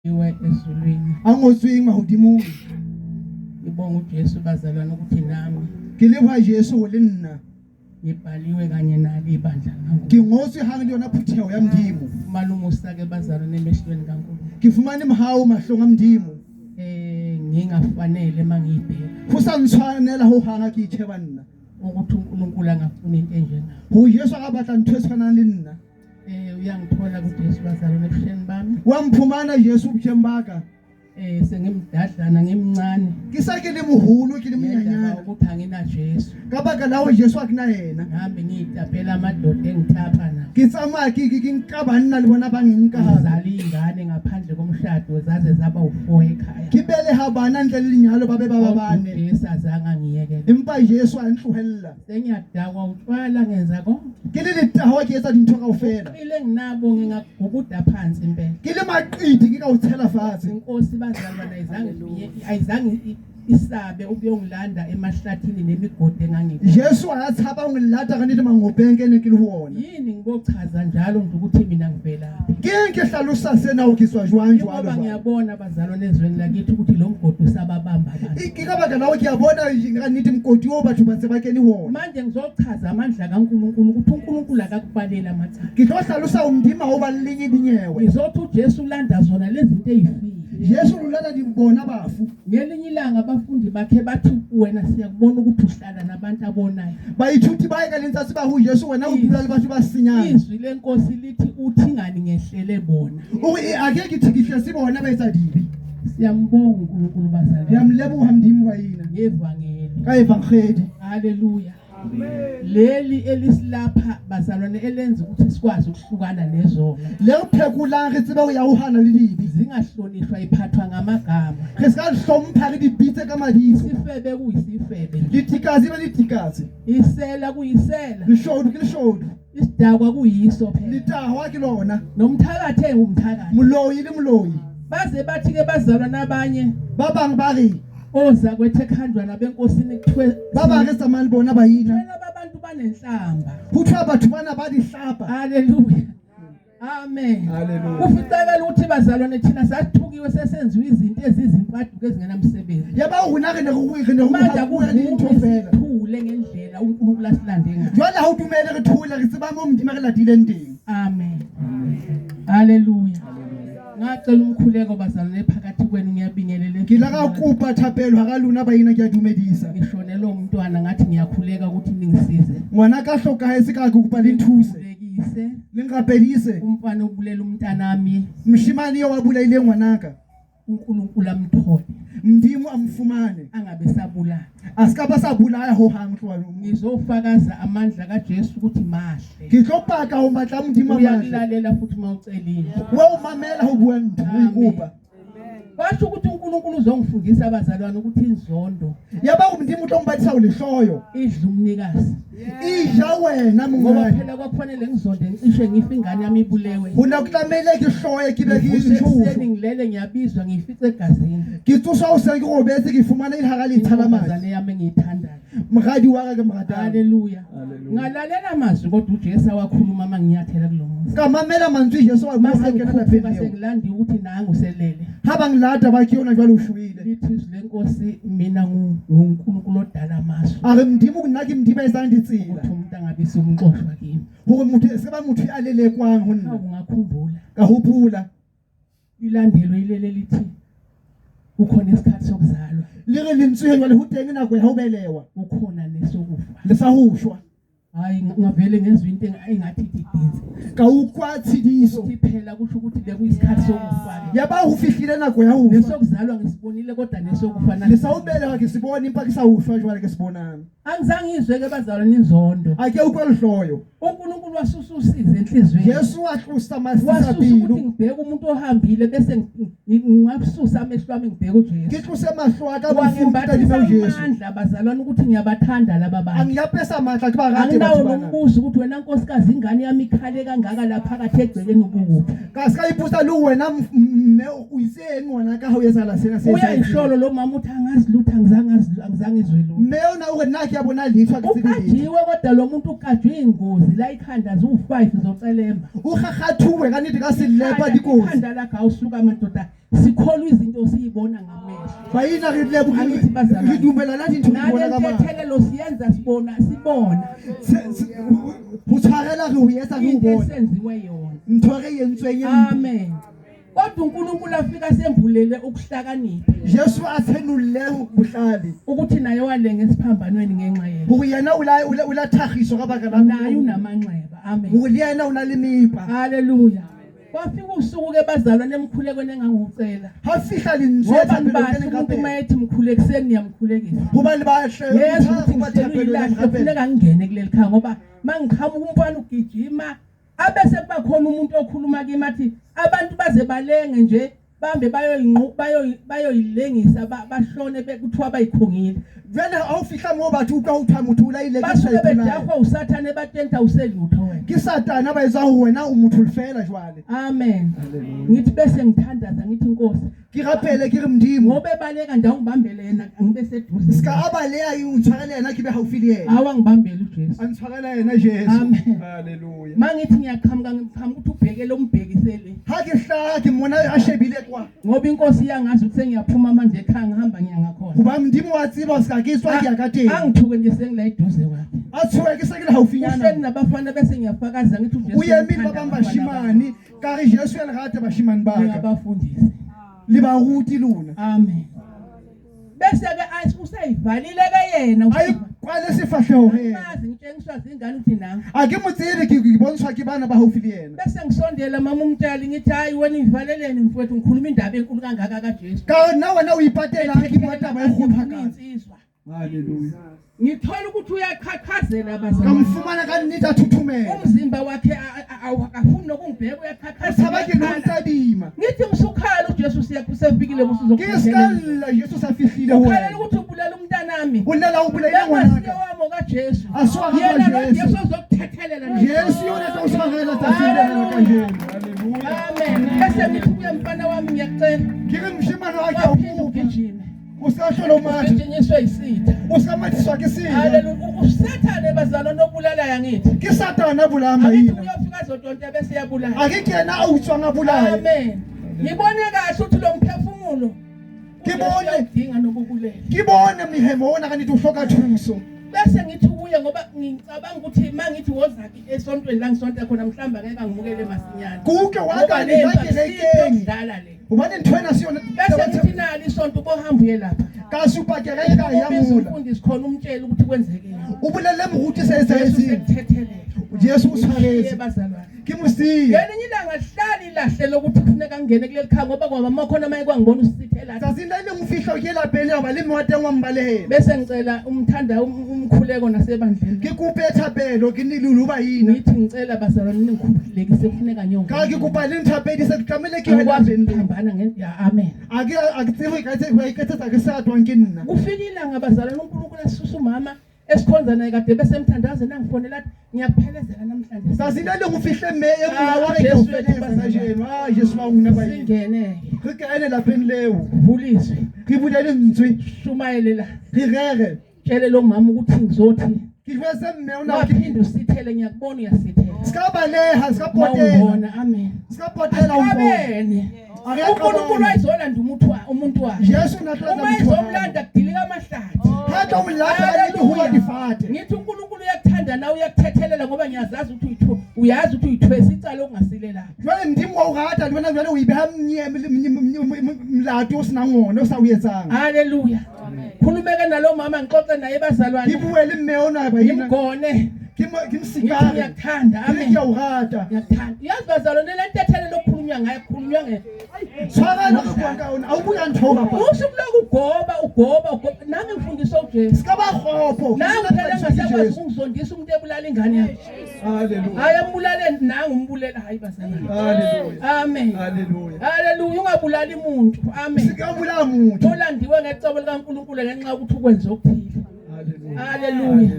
Iwe ezulwini. A ngotsweng mahodimong. Ngibonga uJesu bazalwane ukuthi nami Ke leboha Jesu ho le nna. ngibhaliwe kanye nalo ibandla likaNkulunkulu. Ke ngotswe hare le yona phutheho ya Modimo. Fumana umusa ke bazalwane emehlweni kaNkulunkulu. Ke fumane mohau mahlong a Modimo. Ngingafanele mangiyibheka Ho sa ntshwanela ho hang ha ke itjheba nna. ukuthi uNkulunkulu angafuna into enjenga. Ho Jesu a ka batla ntho e tshwanang le nna. Uyangithola kuJesu bazalwane ebusheni bami. Wa mphumana Jesu botjheng ba ka. Sengimdadlana ngimncane. Ke sa ke le moholo ke le Ngendaba monyanyana. ukuthi angina Jesu. Ka baka la hore Jesu a ke na yena. Ngihambe ngiyitapela amadoda engithapha na. Ke tsamaya ke ke ke nka banna le bona ba nka hape. Ngizala iy'ngane ngaphandle komshado zaze zaba u-4 ekhaya. Ke beleha bana ntle le lenyalo ba be ba ba Kodwa bane. uJesu azange angiyekele. Empa Jesu a ntlohella. Sengiyadakwa utshwala ngenza konke. Ke le letahwa ke etsa dintho kaofela. Ile nginabo ngingagubuda phansi impela. Ke le maqiti ke ka o tshela fatshe. Inkosi bazalwane ayizange isabe ukuyongilanda emahlathini nemigodi engangikuyo. Jesu a tshaba ho nlata ka nnete mangopeng ke ne ke le ho ona. Yini ngibochaza njalo nje ukuthi mina ngivelaphi. Ke eng ke hlalosa sena ho ke tswa jwang jwalo Ngoba jwalo. ngiyabona bazalwane ezweni lakithi ukuthi lo mgodi usababamba abantu. Ke ka baka la hore ke a bona ka nnete mokoti oo batho ba ntse ba kene ho ona. Manje ngizochaza amandla kaNkulunkulu ukuthi uNkulunkulu akakubaleli amacala. Ke tlo hlalosa ho Modimo ha o balele dinyewe. Ngizothi uJesu ulanda zona lezi zinto ey'file. Jesu o lata di bona bafu. Ngelinye ilanga abafundi bakhe bathi wena siyakubona ukuthi uhlala nabantu abonayo. Baithuti ba ye ka letsatsi ba ho Jesu wena o dula le batho ba senyang. Izwi lenkosi lithi uthi ngani ngehlele bona. O re a ke ke thikihlese bona ba etsa dibe. Siyambonga uNkulunkulu bazalwane. Ngiyamleboha Modimo wa ina. Ngevangeli. Ka evangeli. Haleluya. Leli elisilapha bazalwane elenza ukuthi sikwazi ukuhlukana nezono. Le re phekolang re tsebe ho ya ho hana le dibe. Zingahlonishwa iphathwa ngamagama. Re ska hlompha re di bitse ka mabitso. Isifebe kuyisifebe. Litikazi be litikazi. Isela kuyisela. Leshodu ke leshodu. Isidakwa kuyiso phela. Letahwa ke lona. Nomthakathi engumthakathi. Moloi le moloi. Baze bathi ke bazalwa nabanye Ba bang ba re oza kwethe ekhandwa nabenkosini kuthiwe ba bang re tsamayang le bona ba ina. Kuthiwe laba bantu banenhlamba. Ho thwa batho bana ba di hlapa. Haleluya. Amen. Haleluya. Kuficakala ukuthi bazalwane thina sathukiwe sesenziwa izinto ezizimfaduko ezingenamsebenzi. Ya ba rona re ne re ne re Manje bua dintho akuvumi fela. sithule ngendlela uNkulunkulu asilande ngayo. Jwale ha o dumele re thole re tseba mo Modimo a re latileng teng. Amen. Haleluya. Ngacela umkhuleko bazalwane phakathi kwenu ngiyabingelela. Ke ile ka kopa thapelo hara lona ba ina ke a dumedisa. Ngishonelwe umntwana ngathi ngiyakhuleka ukuthi ningisize. Ngwana ka hlokahetse ka ke kopa le nthuse. Ngikhulekise. Le nrapedise. Umfana obulela umntanami. Moshemane eo a bolaileng ngwanaka. uNkulunkulu amthole. Modimo a mo fumane. Angabe sabulala. A ska ba sa bolaya ho hang tloha. Ngizofakaza amandla kaJesu ukuthi mahle. Ke tlo paka ho matla a Modimo a mahle. Uyakulalela futhi mawucelile. Wa o mamela ho bua ntho o ikopa. Basho ukuthi uNkulunkulu uzongifundisa abazalwane ukuthi inzondo Ya ba Modimo o tlo mbadisa ho lehloyo. idla umnikazi. E ja wena Ngoba mongane. phela kwakufanele ngizonde ngicishe ngife ingane yami ibulewe. Ho ne ho tlamehile ke hloye ke be ke Ngivuse ekuseni ntjho. ngilele ngiyabizwa ngiyifice egazini. Ke tsoswa hoseng ke robetse ke fumana e le hara letsha la madi. Intombazane yami engiyithandayo. Moradi wa ka ke mo ratang. Haleluya. Ngalalela amazwi kodwa uJesu awakhuluma uma nginyathela kulo muzi. Ka mamela mantswe Jesu a bua Mase ha kena ngikhuphuka lapeng leo. sengilandiwe ukuthi nangu uselele. Ha ba nlata ba ke yona jwale o shwele. Lithi izwi lenkosi mina nguNkulunkulu odala amasu. A re Modimo nna ke Modimo a etsang ditsela. Ukuthi umuntu angabe sumxoshwa kimi. Hore motho e se ba motho ya lelekwang ho nna. Hawu ngakhumbula. Ka hopola. Ilandelwe ilele lithi kukhona isikhathi sokuzalwa. Le re lentswe jwale ho teng nako ya ho belewa. Kukhona nesokufa. Le sa ho shwa. Hayi ngavele ngezwe into engathi ithi dinsi. Ka utlwa tshidiso. Ukuthi phela kusho ukuthi bekuyisikhathi sokufa. Ya ba ho fihlile nako ya ho fa. Nesokuzalwa ngisibonile kodwa nesokufa Le sa ho belewa ke se bone empa ke sa ho shwa jwale ke se bonang. Angizange ngizwe ke bazalwane inzondo. A ke utlwa lehloyo. uNkulunkulu wasusa usizi enhliziyweni. Jesu wa tlosa masisa Wasusa ukuthi pelo. ngibheke umuntu ohambile bese ngingasusa amehlo ami ngibheke uJesu. Ke tlose mahlo a ka bofuta Wangembathisa di Jesu. amandla bazalwane ukuthi ngiyabathanda laba A bantu. ngiyapesa matla ke ba rate Anginawo batho bana. nombuzo ukuthi wena nkosikazi ingane yami ikhale kangaka la phakathi egcekeni ubukuphi. Ka ska ipotsa le wena Mme o itse eng ngwana ka ha o etsahala sena se etsahetseng? Uyayisholo lo mama uthi angazi lutho, angizange angizange izwe lutho. Mme ona o re nna ke a bona letho, ha ke tsebe letho. Uqajiwe kodwa lo muntu uqajwe ingozi la ikhanda ziwu-5 zocelemba. O kgakgathuwe ka nnete ka selepa dikotsi. Ikhanda lakhe awusuka madoda, sikholwa izinto siyibona ngamehlo. Baina re leboge, Angithi bazalwane. re dumela dintho re di bona Nale ka mahlo. ntethelelo siyenza sibona sibona Ho tshwarela re ho etsa re ho into bona. esenziwe yona. Ntho re entsweng e mpe. Amen. Kodwa uNkulunkulu afika sembulele ukuhlakanipha Jesu a tshenolle bohlale ukuthi naye walenga esiphambanweni ngenxa yethu. hore yena o la thagiso ka baka la Naye unamanxeba. Amen. hore le yena o na le mepa. Haleluya. Kwafika usuku ke bazalwane emkhulekweni engangiwucela. Ha fihla lentswe Ngoba thapelong nibasho e leng umuntu rapela. uma ethi mkhulekiseni niyamkhulekisa. Hobane ba hle Yesu ha ukuthi kopa ngihlelwe thapelo ya ilahle morapelo. kufuneka ngingene kuleli khaya ngoba mangiqhamuka umfana ugijima abese kuba khona umuntu okhuluma kimi athi abantu baze balenge nje bambe bayoyinqu bayoyilengisa bashone kuthiwa bayikhungile. Jwale ha o fihla moo batho utlwa ho thwa motho o laile ke Basuke sa bejahwa usathane batenta uselutho wena. Ke satana ba etsa ho wena o motho feela jwale. Amen. Ngithi bese ngithandaza ngithi Nkosi Ke rapele ke re Modimo. ngoba ebaleka ndawo ngibambele yena ngibe seduze. Ska a baleha o ntshwarele yena ke be haufi le yena. Awa ngibambele uJesu. A ntshwarela yena Jesu. Amen. Hallelujah. Mangithi ngiyaqhamuka ngiqhamuka ukuthi ubhekele umbhekisele Ha ke hlaha ke mmona a shebile kwa. ngoba inkosi iyangazi ukuthi sengiyaphuma manje ekhaya ngihamba ngiya ngakhona. Hoba Modimo wa tseba ska ke tswa ke ya ka teng. Angithuke nje sengila eduze kwakhe. A tshohe ke se ke le haufinyana. Uhleli nabafana bese ngiyafakaza ngithi uJesu O eme le ba uyathanda bang abafana bashimane ka re Jesu ya le rata bashimane ba ka. Ngiyabafundisa. Le baruti lona. Amen. Bese ke useyivalile ke yena A ikwale sefahleho he. Angimazi ngitshengiswa zingane ukuthi nangu. A ke mo tsebe ke ke bontshwa ke bana ba haufi le yena. Bese ngisondela mama umtshali ngithi hayi wena ivaleleni mfowethu ngikhuluma indaba enkulu kangaka kaJesu. Ka nna wena o ipatela ha ke bua taba e kgolo hakana. Insizwa. Hallelujah. Ngithola ukuthi uyaqhaqhazela Ka bazalwane. mfumana ka nnete a thothomela. Umzimba wakhe akafuni nokungibheka O tshaba ke lo uyaqhaqhazela. ntsa dima. Ngithi msukhala uJesu usefikile Ke ska lla Jesu sa fihlile ho Ukhalela wena. ukuthi ubulala umntanami. O llela o bolaile Engasiye ngwanaka. wami okaJesu. A se wa gago Yena lo Jesu. Jesu ozokuthethelela nje. Jesu yona tla o tshwarela tsatsing lena la kajeno. Hallelujah. Amen. Bese ngithi kuye mfana wami ngiyacela. Ke re moshemane wa ka o Waphinde kopa. ugijime. O ska hlola o matha. Ugijinyiswe yisitha. O ska mathiswa ke sena. Haleluya. Usathane bazalwane obulalayo angithi. Ke satana a bolayang Angithi baena. uyofika azodonta bese iyabulala. A ke ke yena a utswang a bolaye. Amen. Ngibone kahle ukuthi lo mphefumulo Ke bone. uyawudinga nokubulela. Ke bone mehemo ona ka nnete o hloka thuso. Bese ngithi kuye ngoba ngicabanga ukuthi mangithi wozaki esontweni la ngisonta khona mhlawumbe angeke angimukele masinyane. Ke utlwe wa Ngoba ka le le mpa kerekeng. siyodlala le. Hobane ntho ena se yona. Bese ngithi nali isonto ubohamba uye lapha. Ka supa kereke ka ya Ubiza mola. umfundisi khona umtshele ukuthi kwenzekeni. O bolelle moruti se Jesu etsahetseng. sekuthethelela. Jesu o Ngishiye tshwaretse. bazalwane. Ke mo siye. Ngelinye ilanga hlali ilahle lokuthi kufuneka ngingene kuleli khaya ngoba kwaba khona maye kwangibona usithela. Tsatsing le leng o fihla ke lapeng le ba le mme wa teng wa mbalehela. Bese ngicela umthanda umkhuleko nasebandleni. Ke kope thapelo ke nne le lo baina. Ngithi ngicela bazalwane ningikhululekise kufuneka Ka ke ngiyongena. kopa le nthapedise ke tlamehile ke ye Angikwazi lapeng leo. ukuphambana ya amen. A ke a ke tsebe ka tse go iketsetsa ke sa twang ke nna. Kufika ilanga bazalwane uNkulunkulu asusa umama esikhonza naye kade bese emthandazeni angifonela athi ngiyakuphelezela namhlanje. Tsatsing le leng o fihle mme e mong Ah, wa re ke o Jesu wethu felehetsa bazalwane. kajeno. Ah Jesu wa rona baena. Singene Re kene lapeng leo. vulizwe Re bule lentswe. shumayele la Re rere. tshele lo mama ukuthi ngizothi Ke jwetse mme ona ke waphinde usithele ngiyakubona uyasithela. ska baleha ska potela. Mawungibona amen. Ska potela o mpone. Amen. A re a uNkulunkulu qabana. wayezolanda umuntu umuntu wakhe. Jesu o na tla Uma tla motho wa hae. ezomlanda kudilika amahlathi. Ha tla o mo lata ka nnete ho wa difate. Ngithi uNkulunkulu uyakuthanda nawe uyakuthethelela ngoba ngiyazazi ukuthi uyithu uyazi ukuthi uyithwesa icala okungasilelayo. Jwale Modimo wa o rata le wena jwale o ibeha molato o senang ona o sa o etsang. Haleluya. Khulumeke nalo mama ngixoxe naye Ke bazalwane. bue le mme ona baena. Ngimgone. Ke mo ke Ngithi mosikare. ngiyakuthanda. Ke re Amen. ke a o rata. Ngiyakuthanda. Uyazi bazalwane le ntethelelo okukhulunywa ngayo kukhulunywa nge Tshwarelo re buang ka ona. Ha o bue ka ntho o bapala. Usuku loku ugoba ugoba ugoba nami ngifundiswa uJesu. Ska ba kgopo. Ke Nangu sena phela tla ke engasakwazi Jesu. ukungizondisa umuntu ebulala ingane yakhe. Hallelujah. Hayi ambulale nangu umbulela hayi bazalwane. Hallelujah. Amen. Hallelujah. Haleluya ungabulali umuntu. Amen. Sika bulaya motho. Olandiwe ngecebo likaNkulunkulu ngenxa yokuthi ukwenze okuthile. Hallelujah. Haleluya.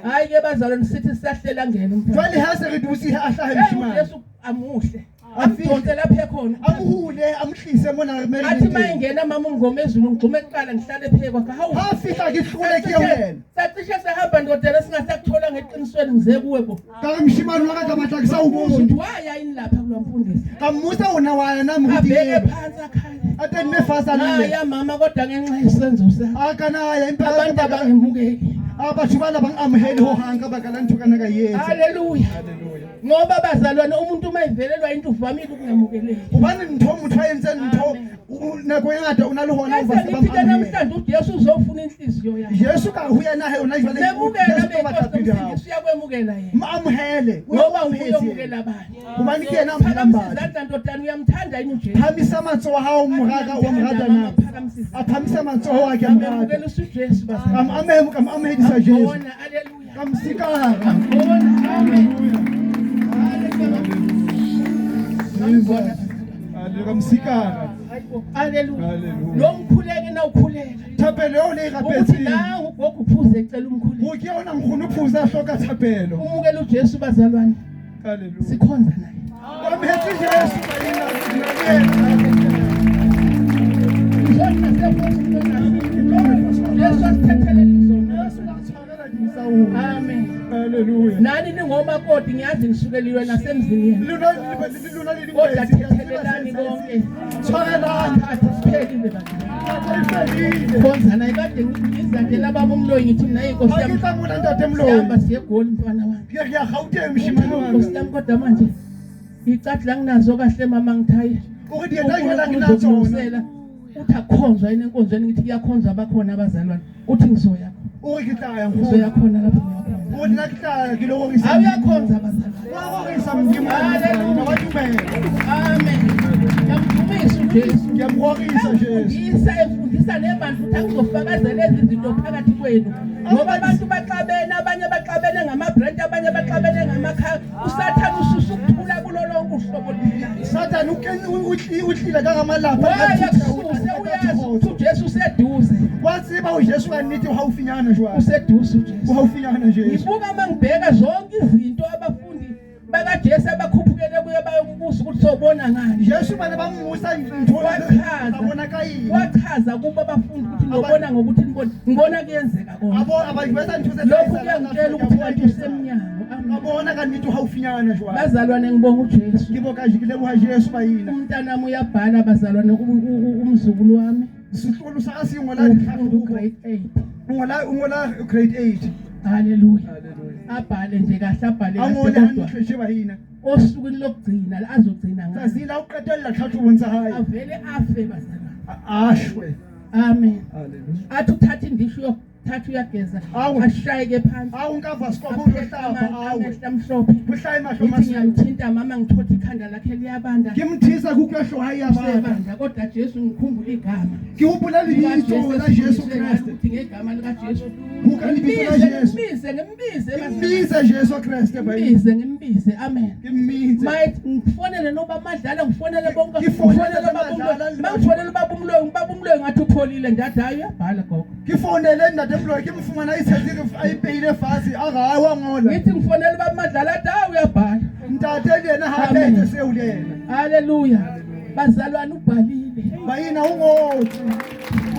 Hayi ke bazalwane sithi sisahlela ngene umfana. Jwale ha se re dutse ha hlahe Hey moshemane. uJesu amuhle. Amdonse lapha ekhona. A mo hule, a mo tlise mona me re Athi leng uma teng. engena mama uMngomezulu ngigxume kuqala ngihlale phezu kwakhe. Hawu. Ha a fihla ke hlole ke ye ho yena. Sacishe sahamba ndodana singasakuthola ngeqinisweni ngize kuwe bo. Ka re moshimane wa ka ka batla ke sa o Uthi bone. waya yini lapha kulo mfundisi? Ka mmotsa o na wa ya na moruti Abheke eo. phansi akhale. A tadime fatshe a lle. Ngaya mama kodwa ngenxa yesenzo sami. A kana a ya empa ka Abantu baka la abangemukeli. a batho bana ba amohele ho hang ka baka la ntho kana ka e etsa. Haleluya. Ngoba bazalwane umuntu uma evelelwa into uvamile ukungamukeleki. Hobane ntho motho a entseng ntho nako e ngata o na le hona ho ba Bese se ba ngithi ke mo amohele. namhlanje uJesu uzofuna inhliziyo yakho. Jesu ka ho yena he ona jwale Memukela Jesu tlo batla benkosi pelo ya hao. umsindisi uyakwemukela yena. Mo amohele, o Ngoba amohetse ubuye yena. umukela abanye. Hobane ke yena a amohelang Phakamisa batho. izandla ndodana uyamthanda yini uJesu? Phamisa matsoho a hao moraka wa mo rata na. Phakamisa A izandla. phamisa matsoho a ke a mo rata. Amemukela uJesu Ka mo bazalwane. amohela, ka mo amohedisa Jesu. Ambona, haleluya. Ka mo sikara. Ambona, amen. Haleluya. Hallelujah. Ka mo sikara. Haleluya. Hallelujah. Lo mkhuleke na ukhuleka. Thapelo eo le e Ukuthi rapetseng. nangu ugogo uphuze ecela umkhuleko. Ho ke yona nkgono Phuza a hloka thapelo. Umukela uJesu bazalwane. Hallelujah. Sikhonza naye. O amohetse Jesu ka ena le yena. Izona sefuthi Jesu asithethelele izono. Jesu a tshwarela dibe tsa rona. Amen. Hallelujah. Nani ningomakoti ngiyazi nisukeliwe nasemzini yenu. Lona le lona le Kodwa dingwetsi, ke a tseba thethelelani se konke. Tshwarelani. Thatha siphelile bazalwane. Nako e fedile. Khonza naye kade ngiza nje lababa umloyi ngithi mina hey Nkosi Ha ke yami. tla mona ntate Moloi. Sihamba siye eGoli mfana wami. Ke re ya Gauteng moshimane wa Nkosi ka. yami kodwa manje icathi la nginazo kahle mama ngithaye. O re dieta jwale ha ke na tsona. Uzokulungisela. Uthi akukhonzwa yini enkonzweni ngithi kuyakhonzwa abakhona abazalwane. Uthi ngizoya khona. O re ke tla ya nkgono. Ngizoya khona lapho ngiyakhonza. O re nna ke tla ya ke lo rorisa Hawu Modimo. uyakhonza abazalwane. Wa rorisa Modimo ka nnete, Hallelujah. wa dumela. Amen. Ngiyamdumisa uJesu. Ke a mo rorisa Jesu. Efundisa efundisa nebandla ukuthi angizofakazela lezi zinto phakathi kwenu. Ngoba abantu baxabene abanye baxabene ngama-brand abanye baxabene ngamakhaya. uSathane ususa ukuthula kulo lonke uhlobo lwempilo. Satane o kene o tlile ka ga malapa a Waya thuta, o kususe tlile ka uyazi ukuthi kgotso. uJesu useduze. Wa tseba ho Jesu ka nnete o haufinyana jwale. Useduze O uJesu. haufinyana Jesu. Ngibuka mangibheka zonke izinto abafundi bakaJesu abakhuphukele kuye bayombuza ukuthi sobona ngani. Jesu ba ne ba mmusa ntho Wachaza. a bona ka eng. Wachaza kubo abafundi ukuthi nobona ngokuthi nibone. Ngibona kuyenzeka A konke. bo a ba jwetsa ntho tse Lokhu tla etsahalang kuyangitshela Afrika ukuthi Borwa kanti e etsahala. usemnyango. Ka Amen. bona ka nnete o haufinyana jwale. Bazalwane ngibonga uJesu. Ke boka ke leboha Jesu baina. Umntanami uyabhala bazalwane umzukulu wami. Setloholo sa ka se ngola Ufunda ditlhahlobo. ugrade 8. O ngola o ngola grade 8. Haleluya. Hallelujah. Abhale nje kahle abhale A kahle ngole kodwa hantle tje baina. osukwini lokugcina azogcina ngalo. Tsatsi la ho qetella tlhatlhobong tsa hae. Avele afe bazalwane. A shwe. Amen. Hallelujah. Athi uthatha indishi uyothatha uyageza Awu. ashayeke phansi. A o nka vaskop o lo hlapa awe. Amehlo amhlophe. Ho hlahe mahlo Ngithi masweu. ngiyamthinta mama ngithotha ikhanda lakhe liyabanda. Ke mothisa ke utlwa hlooho hae ya bata. Usebanda kodwa Jesu ngikhumbula igama. Ke hopola lebitso la Jesu Kreste. Ukuthi ngegama likaJesu. Ho ka lebitso la Ngimbize, Jesu. ngimbize, ngimbize Ke bazalwane. mmitse Jesu Kreste baina. Ngimbize, ngimbize. Amen. Ke mmitse. Maye ngifonele noba madlala ngifonele bonke Ke fonele ngifonele ubaba Madlala uMloyi le mangifonele ubaba uMloyi ubaba uMloyi ngathi upholile ndathi hayi uyabhala gogo Ke founele ntate Moloi ke mo fumana a itshetse a ipeile fatshe a re ha wa ngola. ngithi ngifonele ubaba Madlala athi hayi uyabhala Ntate le yena ha Amen. phethe seo le yena. haleluya bazalwane ubhalile Baina o ngotse. O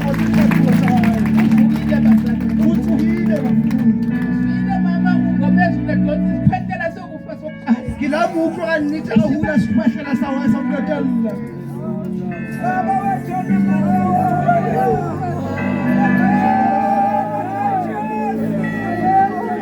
ngotse ditlhahlobo tsa hae. uvukile bazalwane O tsohile bafung. uzwile mama ungomezulu edonsa isikhwehlela sokufa sokuqala Ke la mo utlwa ka nnete a hula sekhwehlela sa hae sa ho qetella.